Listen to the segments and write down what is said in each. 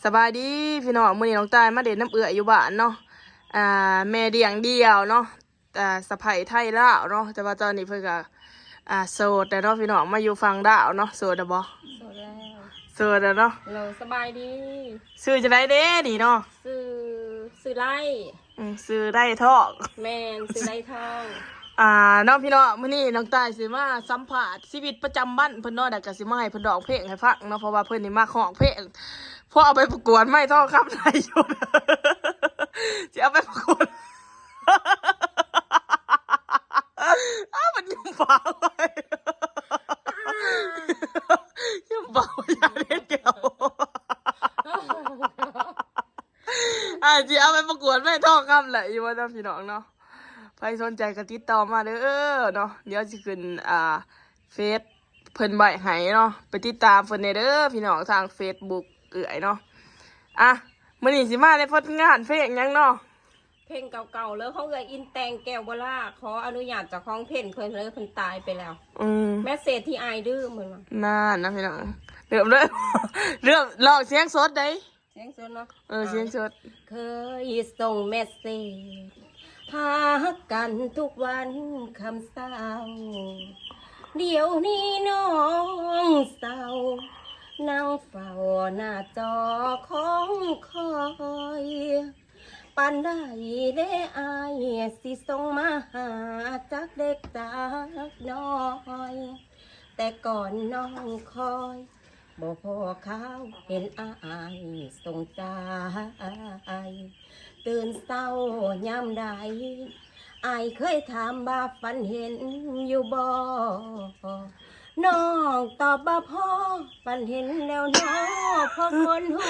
ສະບາຍດີພີ່ນ້ອງ ມື້ນີ້ນ້ອງຕາຍມາເຫຼັ້ນນຳເອື້ອຍຢູ່ບ້ານເນາະ ອ່າ ແມ່ລ້ຽງດ່ຽວເນາະ ອ່າ ສະໃພ້ໄທລາວເນາະ ແຕ່ວ່າຕອນນີ້ເພິ່ນກະ ອ່າ ໂສດແລ້ວເນາະພີ່ນ້ອງ ມາຢູ່ຝັ່ງລາວເນາະ ໂສດແລ້ວບໍ່? ໂສດແລ້ວ ໂສດແລ້ວເນາະ ໂດຍ ສະບາຍດີ ຊື່ຈັ່ງໃດເດ້ນີ້ເນາະ? ຊື່ ຊື່ໄລ ອືມ ຊື່ໄລທອງ ແມ່ນ ຊື່ໄລທອງ ອ່າ ເນາະພີ່ນ້ອງ ມື້ນີ້ນ້ອງຕາຍຊິມາສຳພາດຊີວິດປະຈຳວັນເພິ່ນເນາະ ແລ້ວກະຊິມາໃຫ້ເພິ່ນຮ້ອງເພງໃຫ້ຟັງເນາະ ເພາະວ່າເພິ່ນນີ້ມັກຮ້ອງເພງ ພໍເອົາໄປປະກວດໄມ້ທອງຄຳໄດ້ຢູ່ ຊິເອົາໄປປະກວດ ອ້າວ ມັນຍຸ່ມປາກໄວ້ ຍຸ່ມປາກໄວ້ ຢ່າເຮັດແກ້ວ ອາດຊິເອົາໄປປະກວດໄມ້ທອງຄຳໄດ້ຢູ່ບໍ່ເນາະພີ່ນ້ອງເນາະ ໃຜສົນໃຈກໍຕິດຕໍ່ມາເດີເນາະ ດຽວຊິຂຶ້ນ ອ່າ ເຟສເພິ່ນໄວ້ໃຫ້ເນາະ ໄປຕິດຕາມເພິ່ນແດ່ເດີພີ່ນ້ອງ ທາງເຟສບຸກເອື້ອຍເນາະ ອ່ະ ມື້ນີ້ຊິມາໃນຜົນງານເພງຫຍັງເນາະ? ເພງເກົ່າໆເລີຍ ຂອງເອື້ອຍອິນແຕ່ງ ແກ້ວບໍ່ຫຼ້າ ຂໍອະນຸຍາດເຈົ້າຂອງເພງເພິ່ນເລີຍ ເພິ່ນຕາຍໄປແລ້ວ ອືມ ແມັດເສດທີ່ອ້າຍດື້ເພິ່ນວ່າ ນັ້ນນະພີ່ນ້ອງ ເລີ່ມເລີຍ ເລີ່ມ ຮ້ອງສຽງສົດໃດ ສຽງສົດເນາະ ເອີ ສຽງສົດ ເຄີຍສົ່ງແມັດເສດຫາກັນທຸກວັນຄ່ຳເຊົ້າ ດຽວນີ້ນ້ອງເສົ້າ ນັ່ງເຝົ້າໜ້າຈໍຂອງຂ້ອຍ ປານໃດເດອ້າຍຊິສົ່ງມາຫາ ຈັກເລັກຈັກນ້ອຍ ແຕ່ກ່ອນນ້ອງຄອຍ ບໍ່ພໍຄາວເຫັນອ້າຍສົ່ງຈາຍ ຕື່ນເຊົ້າຍາມໃດ ອ້າຍເຄີຍຖາມວ່າຝັນເຫັນຢູ່ບໍ່ ນ້ອງຕອບວ່າພໍ ຝັນເຫັນແລ້ວນໍ ພໍຄົນຮູ້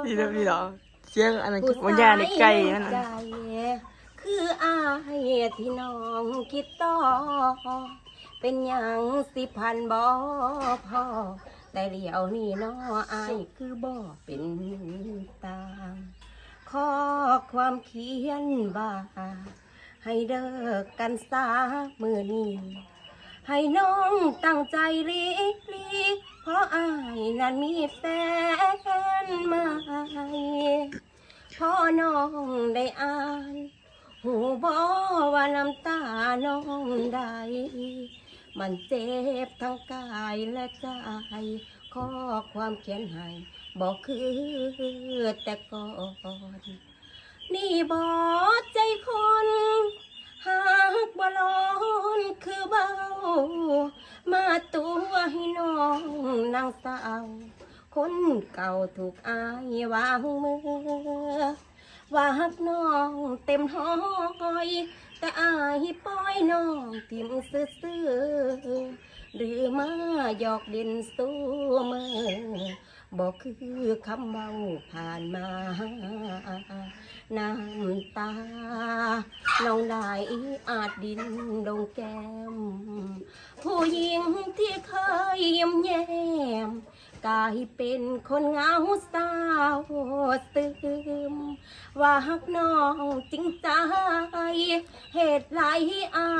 ນີ້ເດີພີ່ນ້ອງ ສຽງອັນນັ້ນຄືບໍ່ຍາໃນໄກ່ຫັ້ນ ໃຈ ຄືອ້າຍທີ່ນ້ອງຄິດຕໍ່ ເປັນຫຍັງຊິພັນບໍ່ພໍ ແຕ່ດຽວນີ້ນໍ ອ້າຍຄືບໍ່ເປັນຕາ ຂໍ້ຄວາມຂຽນວ່າ ໃຫ້ເລີກກັນຊາມື້ນີ້ ໃຫ້ນ້ອງຕັ້ງໃຈຫຼີກຫຼີ ເພາະອ້າຍນັ້ນມີແຟນໃໝ່ ພໍນ້ອງໄດ້ອ່ານ ຮູ້ບໍ່ວ່ານ້ຳຕານ້ອງໄດ້ ມັນເຈັບທັງກາຍແລະໃຈ ຂໍ້ຄວາມຂຽນໃຫ້ບໍ່ຄືແຕ່ກ່ອນ ນີ້ບໍ່ໃຈຄົນ ຫາກບໍ່ລ້ອນຄືເວົ້າ ມາຕົວະໃຫ້ນ້ອງນາງສາວ ຄົນເກົ່າຖືກອ້າຍວາງເມືອ ວ່າຮັກນ້ອງເຕັມຮ້ອຍ ແຕ່ອ້າຍປ່ອຍນ້ອງຖິ້ມຊື່ໆ ຫຼືມາຫຍອກຫຼິ້ນຊູ່ມື້ ບໍ່ຄືຄຳເວົ້າຜ່ານມາ ນ້ຳຕານ້ອງໄດ້ອາດດິນລົງແກ້ມ ຜູ້ຍິງທີ່ເຄີຍຍິ້ມແຍ້ມ ກາຍເປັນຄົນເຫງົາເສົ້າຊຶມ ວ່າຮັກນ້ອງຈິງໃຈ ເຫດໃດອ້າ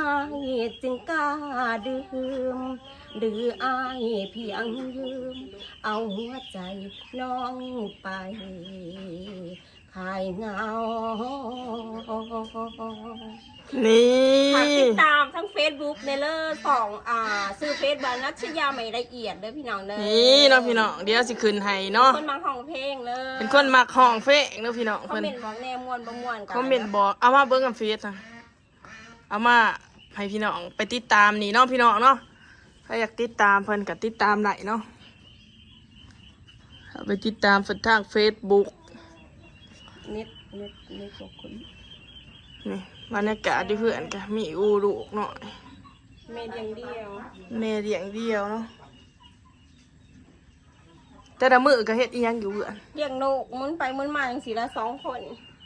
ຍຈຶ່ງກ້າດື່ມ ຫຼືອ້າຍພຽງຢືມ ເອົາຫົວໃຈນ້ອງໄປຂາຍເຫງົາ ນີ້ ຝາກຕິດຕາມທາງເຟສບຸກແດ່ເລີ ສອງ ອ່າ ຊື່ເຟສວ່າ ນັດຊະຍາ ໄມລະອຽດ ເດີພີ່ນ້ອງເດີ ນີ້ເນາະພີ່ນ້ອງ ດຽວຊິຂຶ້ນໃຫ້ເນາະ ເປັນຄົນມັກຮ້ອງເພງເລີ ເປັນຄົນມັກຮ້ອງເພງເດີພີ່ນ້ອງ ຄອມເມັນບອກແດ່ມ່ວນບໍ່ມ່ວນ ຄອມເມັນບອກ ເອົາມາເບິ່ງນຳເຟສ ເອົາມາໃຫ້ພີ່ນ້ອງໄປຕິດຕາມນີ້ເນາະ ພີ່ນ້ອງເນາະ ໃຜຢາກຕິດຕາມເພິ່ນກໍຕິດຕາມໄດ້ເນາະ ເຂົ້າໄປຕິດຕາມເພິ່ນທາງເຟສບຸກ ເນັດ ເນັດ ເນັດບໍ່ຂຶ້ນ ນີ້ບັນຍາກາດຢູ່ເຮືອນກໍມີອູລູກນ້ອຍ ແມ່ລ້ຽງດ່ຽວ ແມ່ລ້ຽງດ່ຽວເນາະ ແຕ່ລະມື້ກໍເຮັດອີ່ຫຍັງຢູ່ເຮືອນ? ລ້ຽງລູກ ໝູນໄປໝູນມາຈັ່ງຊີ້ລະ ສອງຄົນ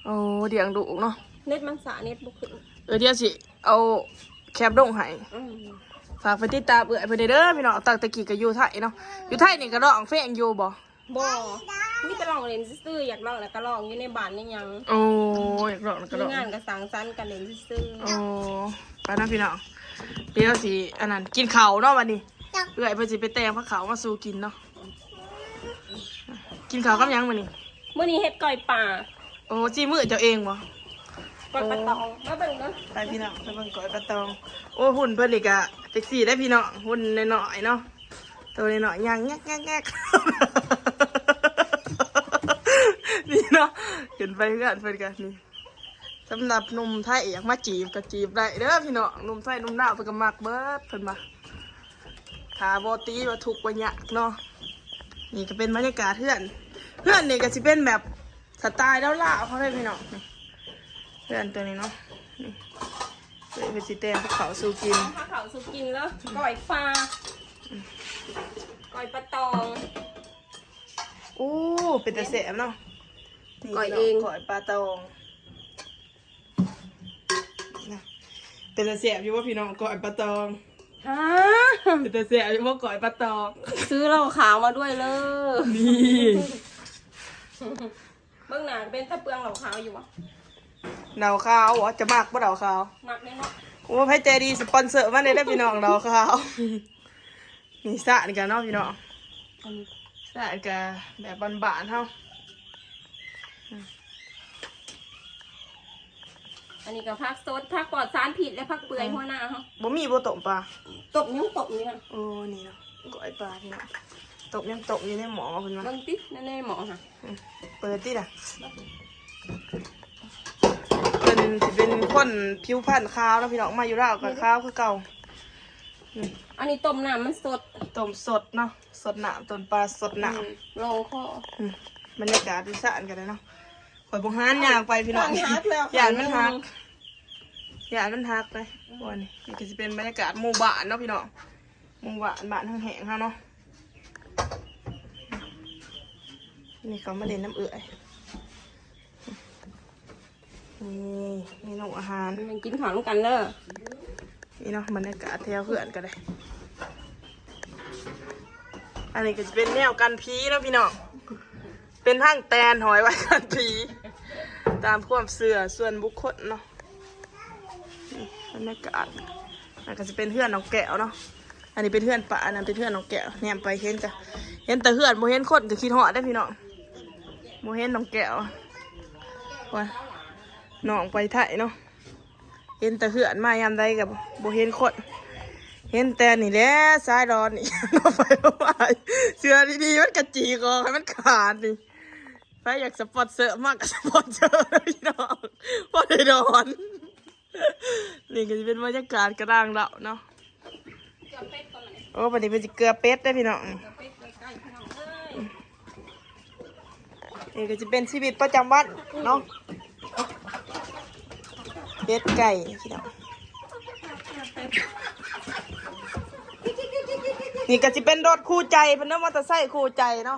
ໂອ້ ລ້ຽງລູກເນາະ ເນັດມັນຊ້າ ເນັດບໍ່ຂຶ້ນ ເອີ ດຽວຊິເອົາແຄບລົງໃຫ້ ອືມ ຝາກໄປຕິດຕາມເອື້ອຍເພິ່ນແດ່ເດີພີ່ນ້ອງ ຕັ້ງແຕ່ກີ້ກໍຢູ່ໄທເນາະ ຢູ່ໄທນີ້ກໍຮ້ອງເພງຢູ່ບໍ່? ບໍ່ ມີແຕ່ຮ້ອງຫຼິ້ນຊື່ໆ ຢາກຮ້ອງແລ້ວກໍຮ້ອງຢູ່ໃນບ້ານໃນຫຍັງ ໂອ້ ຢາກຮ້ອງແລ້ວກໍຮ້ອງ ມີງານກໍສັງສັນກັນຫຼິ້ນຊື່ໆ ໂອ້ ໄປເນາະພີ່ນ້ອງ ດຽວຊິອັນນັ້ນ ກິນເຂົ້າເນາະບັດນີ້ ເອື້ອຍເພິ່ນຊິໄປແຕ່ງພາເຂົ້າມາສູ່ກິນເນາະ ກິນເຂົ້າກັບຫຍັງມື້ນີ້? ມື້ນີ້ເຮັດກ້ອຍປາ. ໂອ້ ຊີ້ມືເຈົ້າເອງບໍ່? ກ້ອຍປາຕອງ ໂອ້ ມາເບິ່ງເດີ. ໄປພີ່ນ້ອງ ໄປເບິ່ງກ້ອຍປາຕອງ. ໂອ້ ຫຸ່ນເພິ່ນນີ້ກະເຊັກຊີໄດ໋ພີ່ນ້ອງ ຫຸ່ນນ້ອຍໆເນາະ ໂຕນ້ອຍໆຍ່າງແງກໆໆ ນີ້ເນາະ. ຂຶ້ນໄປເຮືອນເພິ່ນກະນີ້ ສຳລັບໜຸ່ມໄທຢາກມາຈີບກໍຈີບໄດ້ເດີພີ່ນ້ອງ. ໜຸ່ມໄທໜຸ່ມລາວເພິ່ນກໍມັກເບີດ ເພິ່ນວ່າ ຖ້າບໍ່ຕີວ່າທຸກວ່າຍາກເນາະ. ນີ້ກໍເປັນບັນຍາກາດເຮືອນ ເຮືອນນີ້ກໍຊິເປັນແບບສະໄຕລ໌ລາວໆເຮົາເລີຍພີ່ນ້ອງ. ເຮືອນຕົວນີ້ເນາະ ນີ້ ເພິ່ນຊິແຕ່ງກັບເຂົ້າສູ່ກິນ ເອົາເຂົ້າສູ່ກິນເລີຍ. ກ້ອຍປາ ກ້ອຍປາຕອງ. ໂອ້ ເປັນຕາແຊບເນາະ ນີ້ ກ້ອຍເອງ ພີ່ນ້ອງ ກ້ອຍປາຕອງ. ເປັນຕາແຊບຢູ່ບໍ່ພີ່ນ້ອງ ກ້ອຍປາຕອງ? ຮະ ເປັນຕາແຊບຢູ່ບໍ່ ກ້ອຍປາຕອງ? ຊື້ເຫຼົ້າຂາວມາດ້ວຍເລີຍ ນີ້ ເບິ່ງໜ້າເປັນຕາເປືອງເຫຼົ້າຂາວຢູ່ບໍ່? ເຫຼົ້າຂາວບໍ່? ຈະມັກບໍ່ເຫຼົ້າຂາວ? ມັກແນ່ເນາະ. ໂອ້ ໃຜໃຈດີສະປອນເຊີມາແດ່ເດີພີ່ນ້ອງ ເຫຼົ້າຂາວ. ນີ້ສານກັນເນາະພີ່ນ້ອງ ອືມ ສານກະແບບບ້ານໆເຮົາ. ອັນນີ້ກໍຜັກສົດ ຜັກປອດສານພິດ ແລະ ຜັກເປືອຍ ອືມ ຫົວໜ້າເຮົາ. ບໍ່ມີບໍ່ຕົ້ມປາ? ຕົ້ມ ຍັງຕົ້ມຢູ່ຫັ້ນ. ໂອ້ ນີ້ເນາະ ກ້ອຍປາພີ່ນ້ອງ ຕົ້ມ ຍັງຕົ້ມຢູ່ໃນໝໍ້ເພິ່ນວ່າ. ເບິ່ງຕິ ໃນ ໃນໝໍ້ຫັ້ນ. ອືມ ເປີດຕິລະ. ເພິ່ນຊິເປັນຄົນຜິວພັນຂາວເນາະພີ່ນ້ອງ ມາຢູ່ລາວກໍຂາວຄືເກົ່າ. ອືມ ອັນນີ້ຕົ້ມນ້ຳມັນສົດ ຕົ້ມສົດເນາະ ສົດນ້ຳ ຕົ້ມປາສົດນ້ຳ ອືມ ລອງຄໍ. ອືມ ບັນຍາກາດຢູ່ສານກໍໄດ້ເນາະ. ຂ້ອຍບໍ່ຫານຍ່າງໄປພີ່ນ້ອງ ຢ້ານມັນຫັກ ຢ້ານມັນຫັກເດ້. ອືມ ໂອ້ຍ ນີ້ ນີ້ກໍຊິເປັນບັນຍາກາດໝູ່ບ້ານເນາະພີ່ນ້ອງ ໝູ່ບ້ານ ບ້ານແຫ້ງໆເຮົາເນາະ. ນີ້ເຂົາມາຫຼິ້ນນຳເອື້ອຍ. ນີ້ເມນູອາຫານ ມາກິນເຂົ້ານຳກັນເດີ. ນີ້ເນາະ ບັນຍາກາດແຖວເຮືອນກໍໄດ້. ອັນນີ້ກໍຈະເປັນແນວກັນຜີເນາະພີ່ນ້ອງ ເປັນທັງແຕນຫ້ອຍໄວ້ກັນຜີ ຕາມຄວາມເຊື່ອສ່ວນບຸກຄົນເນາະ. ນີ້ບັນຍາກາດ ອັນນັ້ນກໍຈະເປັນເຮືອນນ້ອງແກ້ວເນາະ. ອັນນີ້ເປັນເຮືອນປ້າ ອັນນັ້ນເປັນເຮືອນນ້ອງແກ້ວ. ແນມໄປເຫັນກະ ເຫັນແຕ່ເຮືອນ ບໍ່ເຫັນຄົນ ກໍຄິດຮອດເດ້ພີ່ນ້ອງ ບໍ່ເຫັນນ້ອງແກ້ວ. ວ່ານ້ອງໄປໄທເນາະ ເຫັນແຕ່ເຮືອນ ມາຍາມໃດກໍບໍ່ເຫັນຄົນ ເຫັນແຕ່ນີ້ແຫຼະ ສາຍດອນນີ້ ເອົາໄປເອົາມາ ເຊື່ອດີໆ ມັນກະຈີກອອກໃຫ້ມັນຂາດນີ້. ໃຜຢາກສະປອນເຊີມາກໍສະປອນເຊີເດີພີ່ນ້ອງ ບໍ່ໄດ້ດອນ. ນີ້ກໍຈະເປັນບັນຍາກາດກະດາງເຫຼົ້າເນາະ. ໂອ້ ບັດນີ້ເພິ່ນຊິເກືອເປັດເດ້ພີ່ນ້ອງ. ນີ້ກໍຈະເປັນຊີວິດປະຈຳວັນເນາະ ເປັດໄກ່ພີ່ນ້ອງ. ນີ້ກໍຊິເປັນລົດຄູ່ໃຈເພິ່ນເນາະ ມໍເຕີໄຊຄູ່ໃຈເນາະ.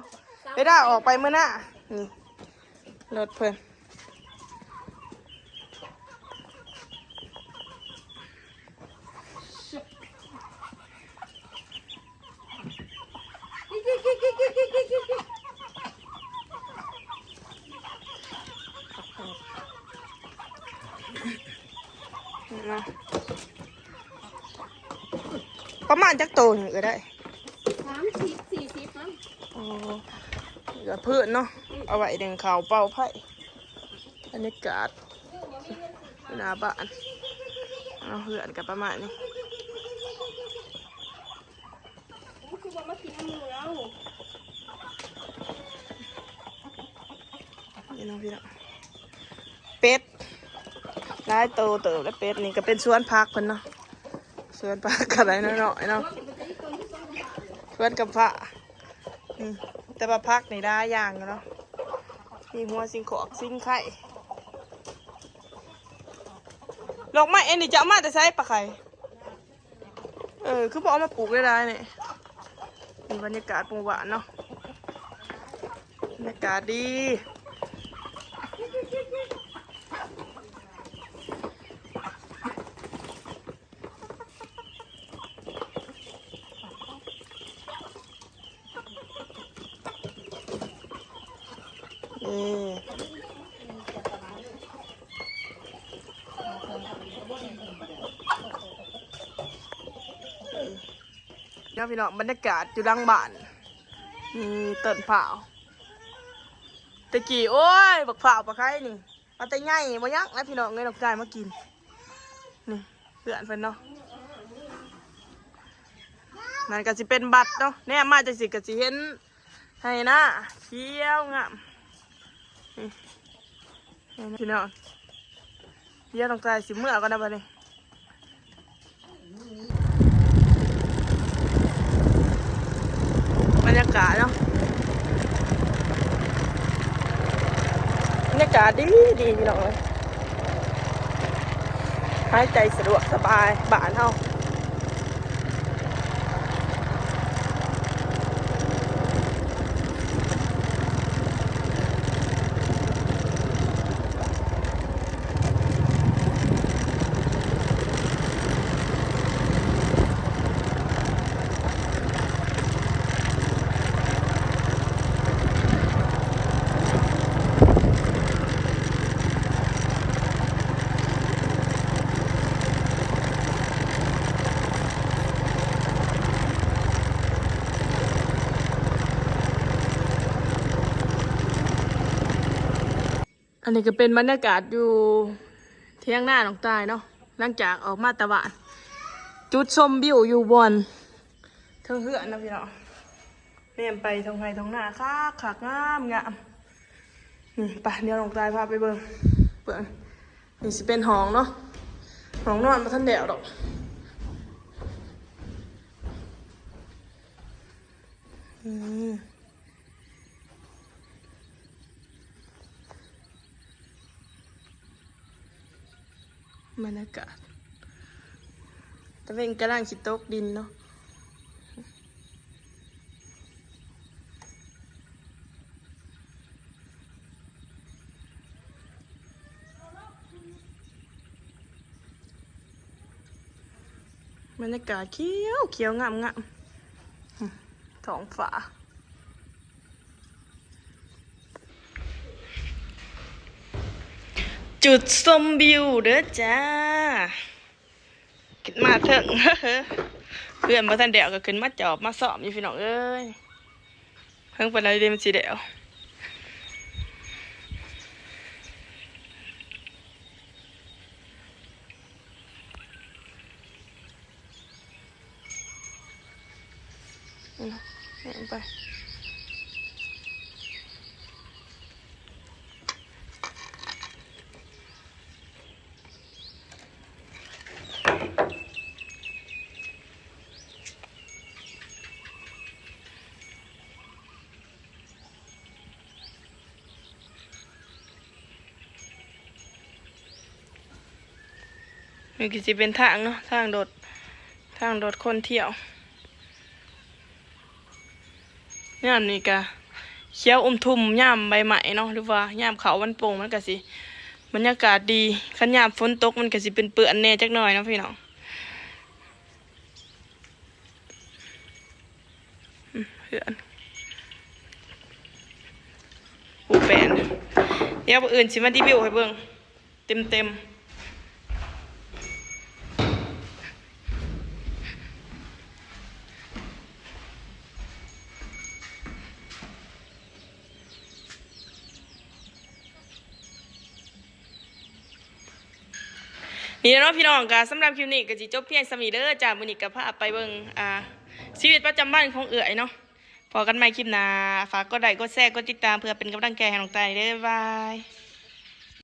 ເວລາອອກໄປມື້ໜ້າ ນີ້ລົດເພິ່ນ. ປະມານຈັກໂຕນີ້ກໍໄດ້? ສາມສິບ ສີ່ສິບ ນະ. ໂອ້ ເຫຼືອເພິ່ນເນາະ ອືມ ເອົາໄວ້ໜຶ້ງເຂົ້າເປົ່າໄຟ. ບັນຍາກາດໜ້າບ້ານເນາະ ເຮືອນກໍປະມານນີ້. ຄືວ່າມາກິນນ້ຳໝູ່ແລ້ວ ນີ້ເນາະພີ່ນ້ອງ ເປັດຫຼາຍໂຕເຕີບແລ້ວ. ເປັດນີ້ກໍເປັນສວນຜັກເພິ່ນເນາະ ສວນຜັກກໍໄດ້ນ້ອຍໆເນາະ ສວນກຳພ້າ. ອືມ ແຕ່ວ່າຜັກນີ້ຫຼາຍຢ່າງເນາະ ມີຫົວສິງຂອກສິງໄຄ. ດອກໄມ້ອັນນີ້ຈະເອົາມາແຕ່ໃສ ປາໄຂ່? ເອີ ຄືບໍ່ເອົາມາປູກຫຼາຍໆນີ້. ເປັນບັນຍາກາດໝູ່ບ້ານເນາະ ບັນຍາກາດດີ. ເອີ ເນາະພີ່ນ້ອງ ບັນຍາກາດຢູ່ຫຼັງບ້ານ ມີຕົ້ນພ້າວ ແຕ່ກີ້ ໂອ້ຍ ບັກພ້າວບັກໄຄນີ້ ເອົາແຕ່ໃຫຍ່ບໍ່ຍັງແລ້ວ ພີ່ນ້ອງເອີຍ. ນ້ອງຈາຍມາກິນ ນີ້ ເພື່ອນເພິ່ນເນາະ. ນັ້ນກໍຊິເປັນບັດເນາະ ແນມມາຈັ່ງຊີ້ກໍຊິເຫັນໄຮ່ນາຂຽວງາມ ນີ້ ພີ່ນ້ອງ. ດຽວນ້ອງຈາຍຊິເມືອກ່ອນນະບັດນີ້. ບັນຍາກາດເນາະ ບັນຍາກາດດີໆ ພີ່ນ້ອງເອີຍ ຫາຍໃຈສະດວກສະບາຍບ້ານເຮົາ. ອັນນີ້ກໍເປັນບັນຍາກາດຢູ່ຖຽງນານ້ອງຕ່າຍເນາະ ຫຼັງຈາກອອກມາແຕ່ບ້ານ. ຈຸດຊົມວິວຢູ່ບ່ອນເທິງເຮືອນເນາະ ພີ່ນ້ອງ ແນມໄປທົ່ງໄຮ່ທົ່ງນາຄັກໆ ງາມໆ. ນີ້ ໄປ ດຽວນ້ອງຕ່າຍພາໄປເບິ່ງ ເບິ່ງ. ນີ້ຊິເປັນຫ້ອງເນາະ ຫ້ອງນອນບໍ່ທັນແລ້ວດອກ. ອືມ ບັນຍາກາດ ຕາເວັນກຳລັງຊິຕົກດິນເນາະ. ບັນຍາກາດຂຽວ ຂຽວງາມໆ ທ້ອງຟ້າ. ຈຸດຊົມວິວເດີຈ້າ ຂຶ້ນມາເທິງ ເຮືອນບໍ່ທັນແລ້ວ ກໍຂຶ້ນມາຈອບມາຊ້ອມຢູ່ ພີ່ນ້ອງເອີຍ. ເພິ່ງປານໃດເດມັນຊິແລ້ວ. ນີ້ກໍຊິເປັນທາງເນາະ ທາງລົດ ທາງລົດຄົນທ່ຽວ. ຍາມນີ້ກະຂຽວອຸ່ມທຸ່ມ ຍາມໃບໄມ້ເນາະ ຫຼືວ່າຍາມເຂົ້າວັນໂປ່ງ ມັນກະຊິບັນຍາກາດດີ. ຄັນຍາມຝົນຕົກມັນກະຊິເປື້ອນໆແດ່ຈັກໜ້ອຍເນາະ ພີ່ນ້ອງ. ອືມ ເຮືອນປູແປນ ດຽວມື້ອື່ນຊິມາຣີວິວໃຫ້ເບິ່ງເຕັມໆ. ນີ້ແຫຼະເນາະ ພີ່ນ້ອງ ກະສຳລັບຄລິບນີ້ກະຊິຈົບພຽງສ່ຳນີ້ເດີຈ້າ. ມື້ນີ້ກະພາໄປເບິ່ງ ອ່າ ຊີວິດປະຈຳວັນຂອງເອື້ອຍເນາະ. ພໍ້ກັນໃໝ່ຄລິບໜ້າ ຝາກກົດໄລ້ ກົດແຊ ກົດຕິດຕາມ ເພື່ອເປັນກຳລັງໃຈໃຫ້ນ້ອງຕ່າຍເດີ. ບາຍບາຍ.